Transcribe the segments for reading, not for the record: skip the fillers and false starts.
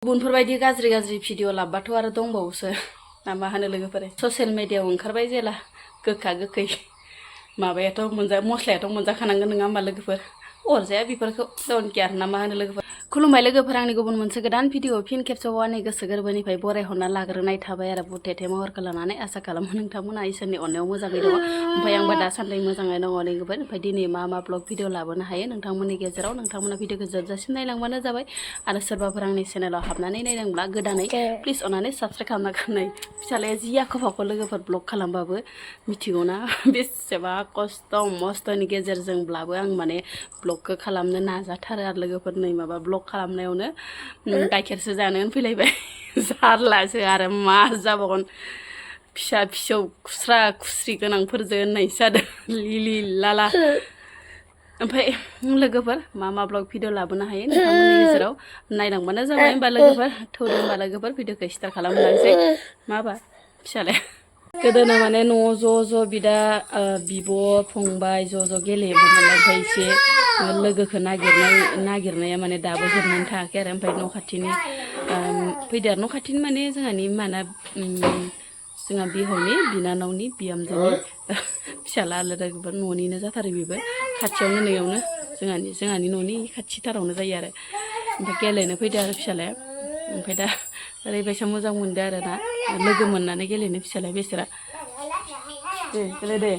गुबुनफोरबायदि गाज्रि गाज्रि भिडिअ लाबबाथ' आरो दंबावोसो ना मा होनो लोगोफोर ससियेल मिडियायाव ओंखारबाय जेला गोखा गोखै माबायाथ' मस्लायाथ' मोनजाखानांगोन नङा होमबा लोगोफोर अरजाया बेफोरखौ डन्ट केयार ना मा होनो लोगोफोर खुलुमबाय लोगोफोर आंनि गुबुन मोनसे गोदान भिडिअ फिन खेबसेबाव आंनि गोसो गोरबोनिफ्राय बरायहरना लाग्रोनाय थाबाय आरो बुथेथे महरखौ लानानै आसा खालामो नोंथांमोना इसोरनि अननायाव मोजाङै दङ ओमफ्राय आंबो दासान्दि मोजाङै दङ लोगोफोर ओमफ्राय दिनै मा ब्लग भिडिअ लाबोनो हायो नोंथांमोननि गेजेराव नोंथांमोना भिडिअखौ जोबजासिम नायलांबानो जाबाय आरो सोरबाफोर आंनि चेनेलाव हाबनानै नायदोंब्ला गोदानै प्लिज अननानै साबस्क्राइब खालामना गारनाय फिसालाया जि आखा फाखा लोगोफोर ब्लग खालामबाबो मिथिगौना बेसेबा खस्थ' मस्थ'नि गेजेरजोंब्लाबो आं माने ब्लगखौ खालामनो नाजाथारो आरो लोगोफोर नै माबा ब्लग खालामनायावनो गाइखेरसो जानो फैलायबाय जारलासो आरो मा जाबावगोन फिसा फिसौ खुस्रा खुस्रि गोनांफोरजों होननायसो जादों लिलि लाला ओमफ्राय लोगोफोर मा ब्लग भिडिअ लाबोनो हायो नोंथांमोननि गेजेराव नायलांबानो जाबाय होमबा लोगोफोर थौदो होमबा लोगोफोर भिडिअखौ स्टार्ट खालामलांसै माबा फिसालाया गोदोनो माने न'आव ज' बिदा बिब' फंबाय ज' गेलेयोमोन नालाय ओमफ्राय एसे लोगोखौ नागिरनाया माने दाबो जोबनानै थायाखै आरो ओमफ्राय न' खाथिनि फैदो आरो न' खाथिनि माने जोंहानि माना जोंहा बिहावनि बिनानावनि बिहामजोनि फिसाला आरो लोगोफोर न'निनो जाथारो बेबो खाथियावनो नैयावनो जोंहानि न'नि खाथिथारावनो जायो आरो ओमफ्राय गेलेनो फैदो आरो फिसालाया ओमफ्राय दा ओरैबायसा मोजां मोनदो आरो ना लोगो मोननानै गेलेनो फिसालाया बेसोरा दे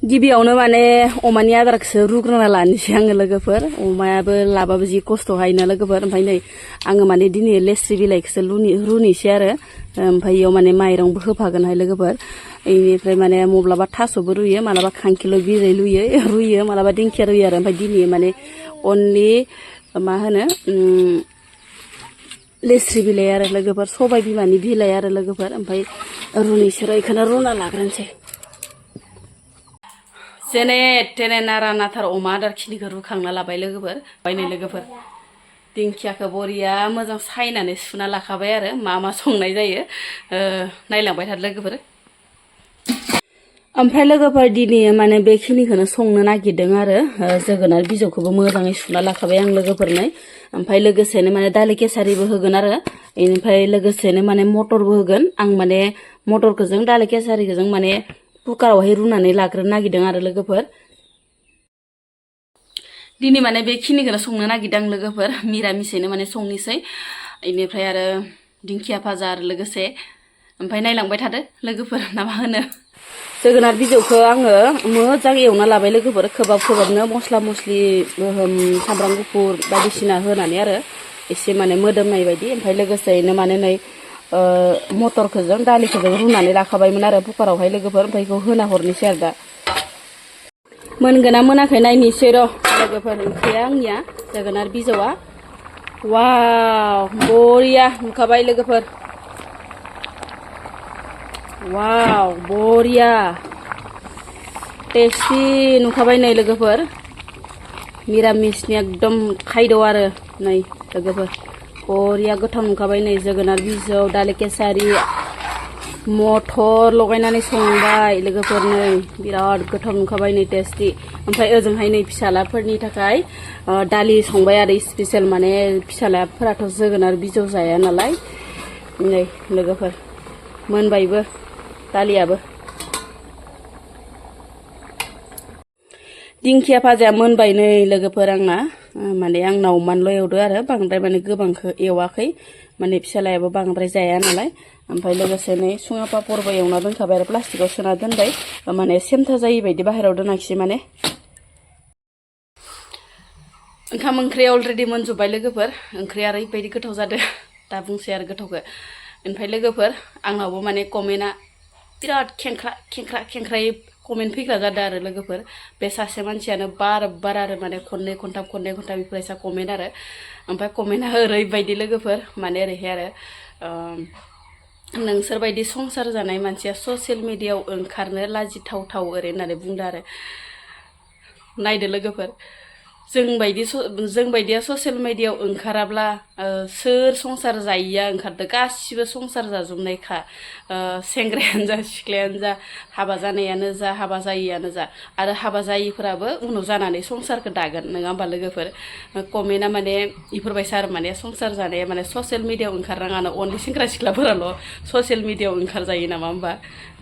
गिबियावनो माने अमानि आदारखौसो रुग्रोना लानोसै आङो लोगोफोर अमायाबो लाबाबो जि खस्थ' हायोना लोगोफोर ओमफ्राय नै आङो माने दिनै लेस्रि बिलाइखौसो रुनोसै आरो ओमफ्राय इयाव माने माइरंबो होफागोनहाय लोगोफोर बेनिफ्राय माने माब्लाबा थास'बो रुयो मालाबा खांखिलर बिलाइ रुयो मालाबा दिंखिया रुयो आरो ओमफ्राय दिनै माने अनलि मा होनो लेस्रि बिलाइ आरो लोगोफोर सबाय बिमानि बिलाइ आरो लोगोफोर ओमफ्राय रुनोसै बेखौनो रुना लाग्रोनोसै जेने थेने नारा नाथार अमा आदारखिनिखौ रुखांना लाबाय लोगोफोर बायनाय लोगोफोर दिंखियाखौ बरिया मोजां सायनानै सुना लाखाबाय आरो मा संनाय जायो नायलांबाय थादो लोगोफोर ओमफ्राय लोगोफोर दिनै माने बेखिनिखौनो संनो नागिरदों आरो जोगोनार बिजौखौबो मोजाङै सुना लाखाबाय आं लोगोफोरनो ओमफ्राय लोगोसेनो माने दालि केसारिबो होगोन आरो बेनिफ्राय लोगोसेनो माने मटरबो होगोन आं माने मटरखौजों दालि केसारिखौजों माने कुकारावहाय रुनानै लाग्रोनो नागिरदों आरो लोगोफोर दिनै माने बेखिनिखौनो संनो नागिरदों आं लोगोफोर मिरामिसैनो माने संनोसै बेनिफ्राय आरो दिंखिया भाजा आरो लोगोसे ओमफ्राय नायलांबाय थादो लोगोफोर ना मा होनो जोगोनार बिजौखौ आङो मोजां एवना लाबाय लोगोफोर खोबहाबनो मस्ला मस्लि सामब्राम गुफुर बायदिसिना होनानै आरो एसे माने मोदोमनाय बायदि ओमफ्राय लोगोसेयैनो माने नै मटरखौजों दालिखौजों रुनानै लाखाबायमोन आरो कुकारावहाय लोगोफोर ओमफ्राय बेखौ होना हरनोसै आरो दा मोनगोना मोनाखै नायनोसै र' लोगोफोर ओंख्रिया आंनिया जोगोनार बिजौआ वाव बरिया नुखाबाय लोगोफोर वाव बरिया टेस्टि नुखाबाय नै लोगोफोर मिरामिसनि एकदम खायद' आरो नै लोगोफोर बरिया गोथाव नुखाबाय नै जोगोनार बिजौ दालि केसारि मटर लगायनानै संबाय लोगोफोर नै बिराद गोथाव नुखाबाय नै टेस्टि ओमफ्राय ओजोंहाय नै फिसालाफोरनि थाखाय दालि संबाय आरो स्पेसियेल माने फिसालाफोराथ' जोगोनार बिजौ जाया नालाय नै लोगोफोर मोनबायबो दालियाबो दिंखिया भाजाया मोनबाय नै लोगोफोर आंना माने आंनाव मानल' एवदो आरो बांद्राय माने गोबांखौ एवाखै माने फिसालायाबो बांद्राय जाया नालाय ओमफ्राय लोगोसे नै सुङा पापरबो एवना दोनखाबाय आरो प्लास्टिकआव सोना दोनबाय माने सेमथा जायै बायदि बाहेरायाव दोनाखिसै माने ओंखाम ओंख्रिया अलरेडि मोनजोब्बाय लोगोफोर ओंख्रिया ओरैबायदि गोथाव जादों दा बुंसै आरो गोथावखौ ओमफ्राय लोगोफोर आंनावबो माने कमेन्टआ बिराद खेंख्रायै कमेन्ट फैग्रा जादों आरो लोगोफोर बे सासे मानसियानो बार आरो माने खननै खनथाम बेफोरबायसा कमेन्ट आरो ओमफ्राय कमेन्टआ ओरैबायदि लोगोफोर माने ओरैहाय आरो नोंसोरबायदि संसार जानाय मानसिया ससियेल मिडियायाव ओंखारनो लाजिथावथाव ओरै होननानै बुंदों आरो नायदो लोगोफोर जोंबायदिया ससियेल मिडियायाव ओंखाराब्ला सोर संसार जायिया ओंखारदो गासिबो संसार जाजोबनायखा सेंग्रायानो जा सिख्लायानो जा हाबा जानायानो जा हाबा जायियानो जा आरो हाबा जायिफोराबो उनाव जानानै संसारखौ दागोन नङा होमबा लोगोफोर कमेन्टआ माने इफोरबायसा आरो माने संसार जानाया माने ससियेल मिडियायाव ओंखारनाङानो अनलि सेंग्रा सिख्लाफोराल' ससियेल मिडियायाव ओंखारजायो नामा होमबा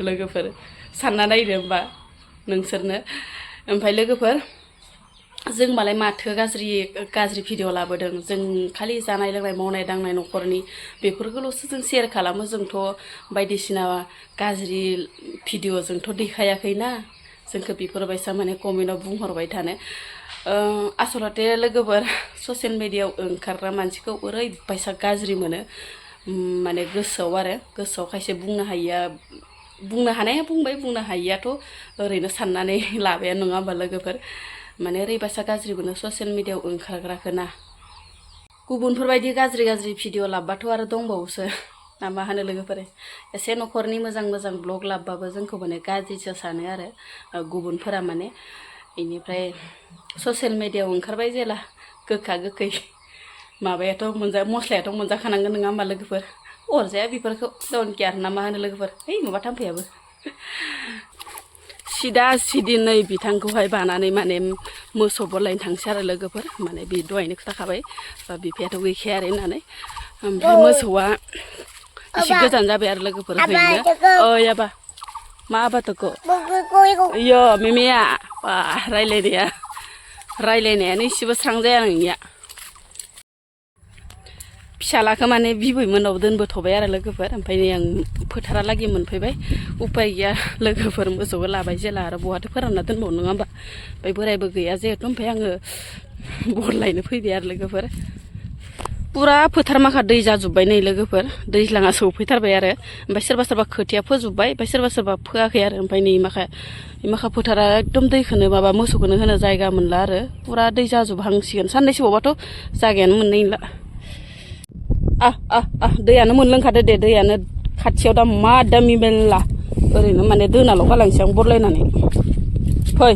लोगोफोर सानना नायदो होमबा नोंसोरनो ओमफ्राय लोगोफोर जों मालाय माथो गाज्रि भिडिअ लाबोदों जों खालि जानाय लोंनाय मावनाय दांनाय न'खरनि बेफोरखौल'सो जों शेयार खालामो जोंथ' बायदिसिना गाज्रि भिडिअ जोंथ' देखायाखैना जोंखौ बेफोरबायसा माने कमेन्टआव बुंहरबाय थानो आसलते लोगोफोर ससियेल मिडियायाव ओंखारग्रा मानसिखौ ओरैबायसा गाज्रि मोनो माने गोसोआव खायसे बुंनो हायिया बुंनो हानाया बुंबाय बुंनो हायियाथ' ओरैनो साननानै लाबाया नङा होमबा लोगोफोर माने ओरैबायसा गाज्रि मोनो ससियेल मिडियायाव ओंखारग्राखौ ना गुबुनफोरबायदि गाज्रि भिडिअ लाबबाथ' आरो दंबावोसो ना मा होनो लोगोफोर एसे न'खरनि मोजां ब्लग लाबबाबो जोंखौ माने गाज्रिसो सानो आरो गुबुनफोरा माने बेनिफ्राय ससियेल मिडियायाव ओंखारबाय जेला गोखा गोखै माबायाथ' मस्लायाथ' मोनजाखानांगोन नङा होमबा लोगोफोर अरजाया बेफोरखौ डन केयार ना मा होनो लोगोफोर है माबा थाम्फैयाबो सिदा नै बिथांखौहाय बानानै माने मोसौ बरलायनो थांसै आरो लोगोफोर माने बे दहायनो खोथाखाबाय बिफायाथ' गैखाया आरो होननानै ओमफ्राय मोसौआ एसे गोजान जाबाय आरो लोगोफोर हैनो ओइ आबा मा आबादखौ इयो मिमिया बा रायलायनायानो एसेबो स्रां जाया नोंनिया फिसालाखौ माने बिबै मोनाव दोनबोथ'बाय आरो लोगोफोर ओमफ्राय नै आं फोथारालागै मोनफैबाय उपाय गैया लोगोफोर मोसौखौ लाबाय जेला आरो बहाथो फोरानना दोनबाव नङा होमबा ओमफ्राय बोरायबो गैया जिहेथु ओमफ्राय आङो बरलायनो फैबाय आरो लोगोफोर पुरा फोथार माखा दै जाजोब्बाय नै लोगोफोर दैज्लाङा सौफैथारबाय आरो ओमफ्राय सोरबा खोथिया फोजोब्बाय ओमफ्राय सोरबा फोआखै आरो ओमफ्राय नै माखा फोथारा एकदम दैखौनो माबा मोसौखौनो होनो जायगा मोनला आरो पुरा दै जाजोबहांसिगोन साननैसो बावबाथ' जायगायानो मोननाय नंला दैयानो मोनलोंखादो दे दैयानो खाथियाव दा मा दामि मेरला ओरैनो माने दोनाल' गालांसै आं बरलायनानै फै